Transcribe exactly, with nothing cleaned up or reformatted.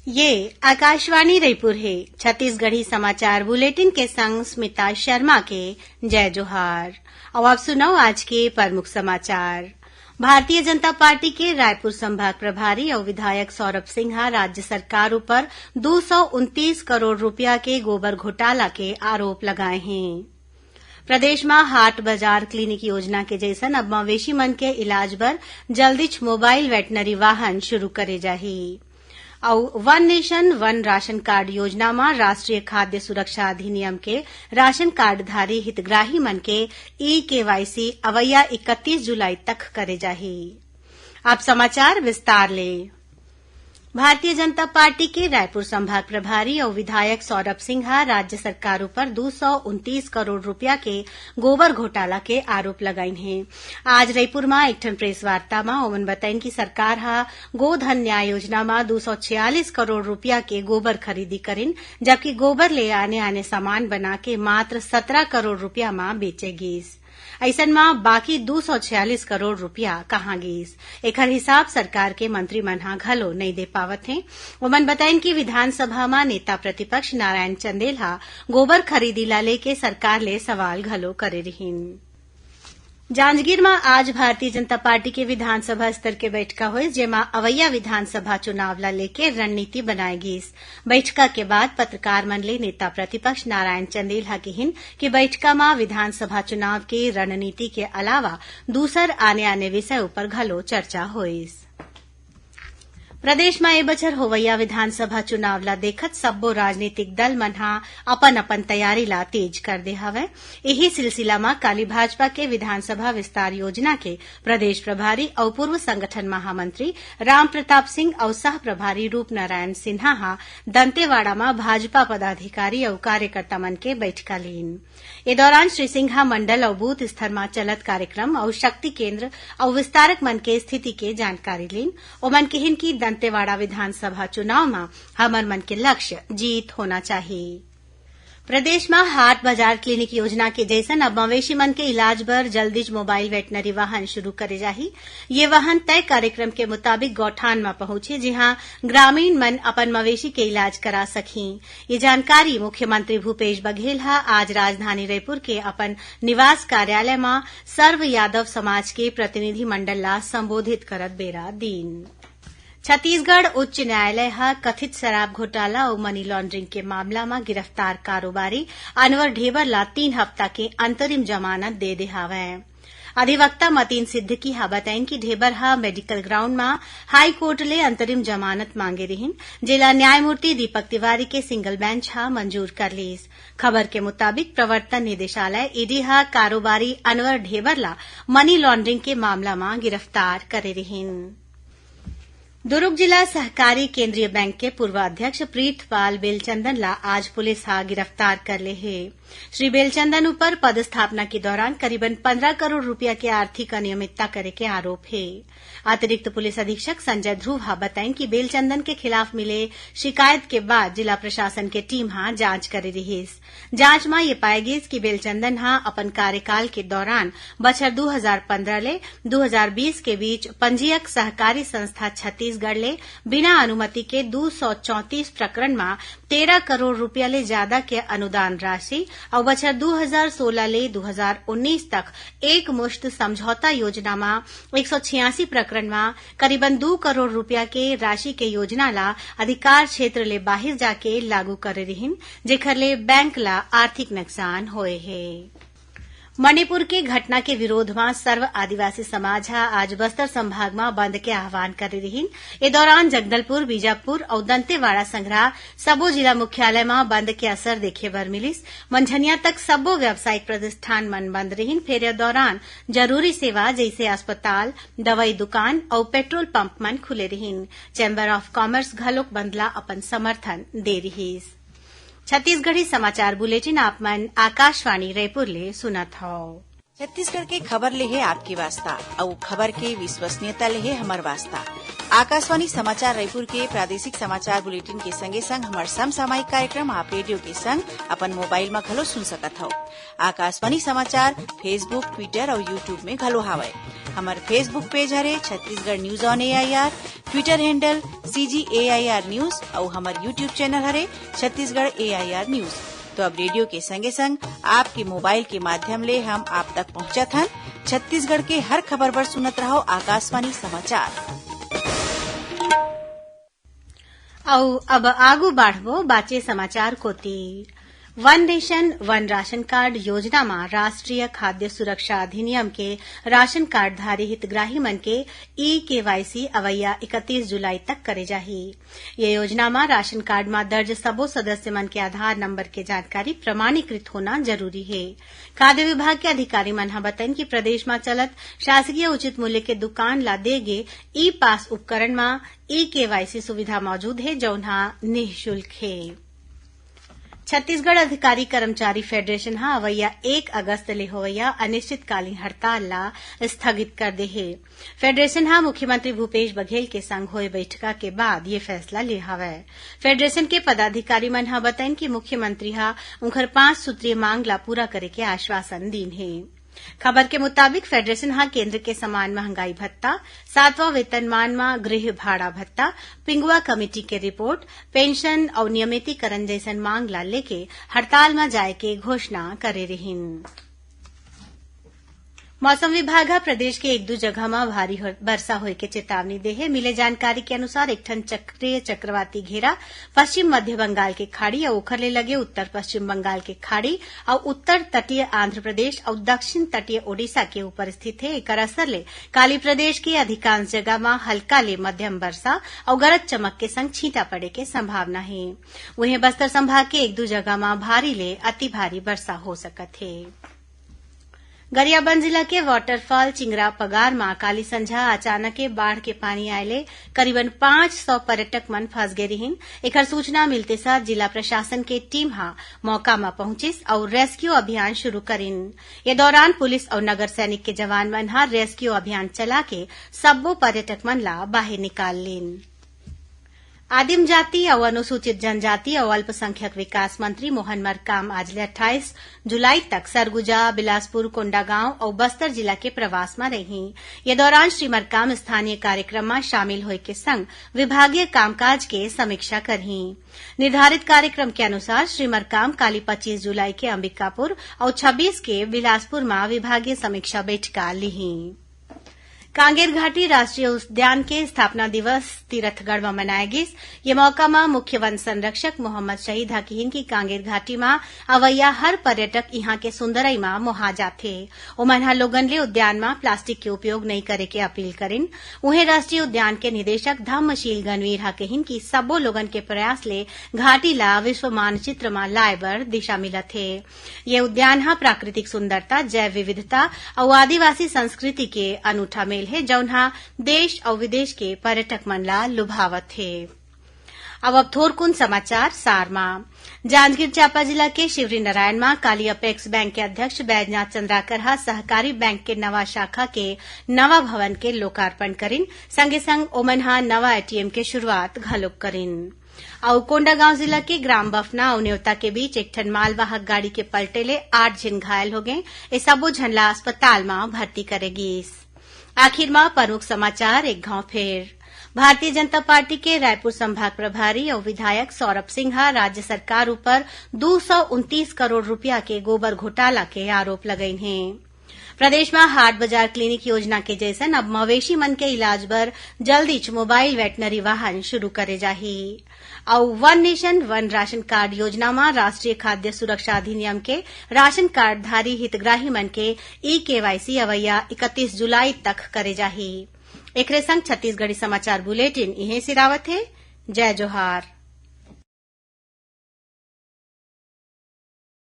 ये आकाशवाणी रईपुर हे। छत्तीसगढ़ी समाचार बुलेटिन के संग स्मिता शर्मा के जय जोहार। अउ आप सुनव आज के प्रमुख समाचार। भारतीय जनता पार्टी के रायपुर संभाग प्रभारी अउ विधायक सौरभ सिंह ह राज्य सरकार ऊपर दू सौ उनतीस करोड़ रुपया के गोबर घोटाला के आरोप लगाए हें। प्रदेश म हाट बाजार क्लिनिक योजना के जइसन अब मवेशी मन के इलाज बर जल्दीच मोबाइल वेटनरी वाहन शुरू करे जाही। अउ वन नेशन वन राशन कार्ड योजना म राष्ट्रीय खाद्य सुरक्षा अधिनियम के राशन कार्डधारी हितग्राही मन के ई केवाईसी अवइया इकतीस जुलाई तक करे जाही। अब समाचार विस्तार ले। भारतीय जनता पार्टी के रायपुर संभाग प्रभारी अउ विधायक सौरभ सिंह ह राज्य सरकार ऊपर दू सौ उनतीस करोड़ रुपया के गोबर घोटाला के आरोप लगाइन हे। आज रईपुर म एक ठन प्रेस वार्ता म ओमन बताइन कि सरकार ह गोधन न्याय योजना म दू सौ छियालीस करोड़ रुपया के गोबर खरीदी करिन, जबकि गोबर ले आने-आने सामान बना के मात्र सतरा करोड़ रुपया म बेचे गीस। अइसन म बाकी दू सौ छियालीस करोड़ रुपया कहां गीस, एखर हिसाब सरकार के मंत्री मन ह घलो नइ दे पावत हें। ओमन बताइन कि विधानसभा म नेता प्रतिपक्ष नारायण चंदेल ह गोबर खरीदी ला लेके सरकार ले सवाल घलो करे रिहीन। जांजगीर म आज भारतीय जनता पार्टी के विधानसभा स्तर के बइठका होइस, जेमा अवइया विधानसभा चुनाव ला लेके रणनीति बनाए गीस। बइठका के बाद पत्रकार मन ले नेता प्रतिपक्ष नारायण चंदेल ह किहिन कि बइठका म विधानसभा चुनाव के रणनीति के अलावा दूसर आने-आने विषय ऊपर घलो चर्चा होइस। प्रदेश म ए बछर होवइया विधानसभा चुनाव ला देखत सब्बो राजनीतिक दल मन ह अपन-अपन तैयारी ला तेज कर दे हवय। इही सिलसिला म काली भाजपा के विधानसभा विस्तार योजना के प्रदेश प्रभारी अउ पूर्व संगठन महामंत्री राम प्रताप सिंह अउ सह प्रभारी रूपनारायण सिन्हा ह दंतेवाड़ा म भाजपा पदाधिकारी अउ कार्यकर्ता मन के बइठका लीन। ए दौरान श्री सिंह ह मंडल अउ बूथ स्तर म चलत कार्यक्रम अउ शक्ति केंद्र अउ विस्तारक मन के स्थिति के जानकारी लीन। ओमन किहिन कि दंतेवाड़ा विधानसभा चुनाव म हमर मन के लक्ष्य जीत होना चाही। प्रदेश म हाट बाजार क्लिनिक योजना के जइसन अब मवेशी मन के इलाज बर जल्दीच मोबाइल वेटनरी वाहन शुरू करे जाही। ये वाहन तय कार्यक्रम के मुताबिक गौठान म पहुंचे, जिहां ग्रामीण मन अपन मवेशी के इलाज करा सकहीं। ये जानकारी मुख्यमंत्री भूपेश बघेल ह आज राजधानी रईपुर के अपन निवास कार्यालय म सर्व यादव समाज के प्रतिनिधि मंडल ला संबोधित करत बेरा दीन। छत्तीसगढ़ उच्च न्यायालय ह कथित शराब घोटाला अउ मनी लॉन्ड्रिंग के मामला म गिरफ्तार कारोबारी अनवर ढेबर ला तीन हफ्ता के अंतरिम जमानत दे दे हावय। अधिवक्ता मतीन सिद्दीकी ह बताइन कि ढेबर ह मेडिकल ग्राउंड म हाई कोर्ट ले अंतरिम जमानत मांगे रिहिन, जेला न्यायमूर्ति दीपक तिवारी के सिंगल बेंच ह मंजूर कर लीस। खबर के मुताबिक, प्रवर्तन निदेशालय, ईडी ह कारोबारी अनवर ढेबर ला मनी लॉन्ड्रिंग के मामला म गिरफ्तार करे रिहिन। दुरूग जिला सहकारी केंद्रीय बैंक के पूर्व अध्यक्ष प्रीतपाल बेलचंदन ला आज पुलिस ह गिरफ्तार कर ले हे। श्री बेलचंदन ऊपर पदस्थापना के दौरान करीबन पंद्रह करोड़ रुपया के आर्थिक अनियमितता करे के आरोप हे। अतिरिक्त पुलिस अधीक्षक संजय ध्रुव ह बताइन कि बेलचंदन के खिलाफ मिले शिकायत के बाद जिला प्रशासन के टीम ह जांच करे रिहिस। जांच म ये पाए गिस कि बेलचंदन ह अपन कार्यकाल के दौरान बछर दू हजार पंद्रह ले दू हजार बीस के बीच पंजीयक सहकारी संस्था छत्तीसगढ़ ले बिना अनुमति के दू सौ चौंतीस प्रकरण म तेरह करोड़ रुपया ले जादा के अनुदान राशि अउ बछर दू हजार सोलह ले दू हजार उन्नीस तक एक मुश्त समझौता योजना म एक सौ छियासी प्रकरण म करीबन दू करोड़ रुपया के राशि के योजना ला अधिकार क्षेत्र ले बाहिर जाके लागू करे रिहिन, जेखर ले बैंक ला आर्थिक नुकसान होए हे। मणिपुर के घटना के विरोध म सर्व आदिवासी समाज ह आज बस्तर संभाग म बंद के आह्वान करे रिहिन। ए दौरान जगदलपुर, बीजापुर अउ दंतेवाड़ा संघरा सबो जिला मुख्यालय म बंद के असर देखे बर मिलिस। मंझनिया तक सबो व्यावसायिक प्रतिष्ठान मन बंद रिहिन, फेर ए दौरान जरूरी सेवा जइसे अस्पताल, दवई दुकान अउ पेट्रोल पंप मन खुले रिहिन। चैम्बर ऑफ कॉमर्स घलोक बंद ला अपन समर्थन दे रिहिस। छत्तीसगढ़ी समाचार बुलेटिन आप मन आकाशवाणी रायपुर ले सुनत हव। छत्तीसगढ़ के खबर ले हे आपके वास्ता, अउ खबर के विश्वसनीयता ले हे हमर वास्ता। आकाशवाणी समाचार रायपुर के प्रादेशिक समाचार बुलेटिन के संगे संग हमर समसामयिक कार्यक्रम आप रेडियो के संग अपन मोबाइल म घलो सुन सकत हव। आकाशवाणी समाचार Facebook, Twitter अउ YouTube में घलो हावय। हमर Facebook पेज हरे Chhattisgarh news on AIR, Twitter handle CG AIR news अउ हमर YouTube चैनल हरे छत्तीसगढ़ एआईआर न्यूज। तो अब रेडियो के संगे संग आपके मोबाइल के माध्यम ले हम आप तक पहुंचत हन। छत्तीसगढ़ के हर खबर बर सुनत रहव आकाशवाणी समाचार। अउ अब आगू बाढ़बो बाचे समाचार कोति। वन नेशन वन राशन कार्ड योजना म राष्ट्रीय खाद्य सुरक्षा अधिनियम के राशन कार्डधारी हितग्राही मन के ई-केवाईसी अवइया इकतीस जुलाई तक करे जाही। ये योजना म राशन कार्ड म दर्ज सबो सदस्य मन के आधार नंबर के जानकारी प्रमाणीकृत होना जरूरी हे। खाद्य विभाग के अधिकारी मन ह बतइन कि प्रदेश म चलत शासकीय उचित मूल्य के दुकान ला दे गे ई-पास उपकरण म ई-केवाईसी सुविधा मौजूद हे, जउन ह निःशुल्क हे। छत्तीसगढ़ अधिकारी कर्मचारी फेडरेशन ह अवइया एक अगस्त ले होवइया अनिश्चितकालीन हड़ताल ला स्थगित कर दे हे। फेडरेशन ह मुख्यमंत्री भूपेश बघेल के संग होए बइठका के बाद ये फैसला ले हवय। फेडरेशन के पदाधिकारी मन ह बतइन कि मुख्यमंत्री ह उंखर पांच सूत्रीय मांग ला पूरा करे के आश्वासन दीन हे। खबर के मुताबिक, फेडरेशन ह केंद्र के समान महंगाई भत्ता, सातवां वेतनमान म गृह भाड़ा भत्ता, पिंगुआ कमेटी के रिपोर्ट, पेंशन अउ नियमितीकरण जइसन मांग ला लेके हड़ताल म जाए के घोषणा करे रिहिन। मौसम विभाग ह प्रदेश के एक दू जगह म भारी हो-, बरसा होए के चेतावनी दे हे। मिले जानकारी के अनुसार, एक ठन चक्रीय चक्रवाती घेरा पश्चिम मध्य बंगाल के खाड़ी अउ ओखर ले लगे उत्तर पश्चिम बंगाल के खाड़ी अउ उत्तर तटीय आंध्र प्रदेश अउ दक्षिण तटीय ओडिशा के ऊपर स्थित हे। एकर असर ले काली प्रदेश के अधिकांश जगह म हल्का ले मध्यम बरसा अउ गरज चमक के संग छींटा पड़े के संभावना हे। उहें, बस्तर संभाग के एक दू जगह म भारी ले अति भारी बरसा हो सकत हे। गरियाबंद जिला के वाटरफॉल चिंगरा पगार म काली संझा अचानके बाढ़ के पानी आए ले करीबन पांच सौ पर्यटक मन फंस गे रिहिन। एखर सूचना मिलते साथ जिला प्रशासन के टीम ह मौका म पहुंचिस अउ रेस्क्यू अभियान शुरू करिन। ये दौरान पुलिस अउ नगर सैनिक के जवान मन ह रेस्क्यू अभियान चला के सब्बो पर्यटक मन ला बाहिर निकाल लीन। आदिम जाति अउ अनुसूचित जनजाति अउ अल्पसंख्यक विकास मंत्री मोहन मरकाम आज ले अट्ठाईस जुलाई तक सरगुजा, बिलासपुर, कोंडागांव अउ बस्तर जिला के प्रवास म रइही। ये दौरान श्री मरकाम स्थानीय कार्यक्रम म शामिल होए के संग विभागीय कामकाज के समीक्षा करही। निर्धारित कार्यक्रम के अनुसार श्री मरकाम काली पच्चीस जुलाई के अंबिकापुर अउ छब्बीस के बिलासपुर म विभागीय समीक्षा बैठका लिही। कांगेर घाटी राष्ट्रीय उद्यान के स्थापना दिवस तीरथगढ़ म मनाए गिस। ये मौका म मुख्य वन संरक्षक मोहम्मद शहीद ह किहिन कि कांगेर घाटी म अवइया हर पर्यटक इहां के सुंदरई म मोहा जाथे। ओमन ह लोगन ले उद्यान म प्लास्टिक के उपयोग नइ करे के अपील करिन। उहें, राष्ट्रीय उद्यान के निदेशक धम्मशील गणवीर ह किहिन कि सब्बो लोगन के प्रयास ले घाटी ला विश्व मानचित्र म लाए बर दिशा मिलत हे। ये उद्यान ह प्राकृतिक सुंदरता, जैव विविधता अउ आदिवासी संस्कृति के अनूठा मेल हे, जउन ह देश अउ विदेश के पर्यटक मन ला लुभावत हे। अब, अब थोरकुन समाचार सार म। जांजगीर चांपा जिला के शिवरीनारायण म काली अपेक्स बैंक के अध्यक्ष बैजनाथ चंद्राकर ह सहकारी बैंक के नवा शाखा के नवा भवन के लोकार्पण करिन। संगे संग ओमन ह नवा एटीएम के शुरुआत घलोक करिन। अउ कोंडागांव जिला के ग्राम बफना अउ नेवता के बीच एक ठन मालवाहक गाड़ी के पलटे ले आठ झिन घायल हो गए। ए सबो झन ला अस्पताल म भर्ती करे गीस। आखिर म प्रमुख समाचार एक घाव फेर। भारतीय जनता पार्टी के रायपुर संभाग प्रभारी अउ विधायक सौरभ सिंह ह राज्य सरकार ऊपर दू सौ उनतीस करोड़ रुपया के गोबर घोटाला के आरोप लगइन हे। प्रदेश म हाट बाजार क्लिनिक योजना के जैसन अब मवेशी मन के इलाज बर जल्दीच मोबाइल वेटनरी वाहन शुरू करे जाही। अउ वन नेशन वन राशन कार्ड योजना म राष्ट्रीय खाद्य सुरक्षा अधिनियम के राशन कार्डधारी हितग्राही मन के ई-केवाईसी अवइया इकतीस जुलाई तक करे जाही। एकरे संग छत्तीसगढ़ी समाचार बुलेटिन इहें सिरावत हे। जय जोहार।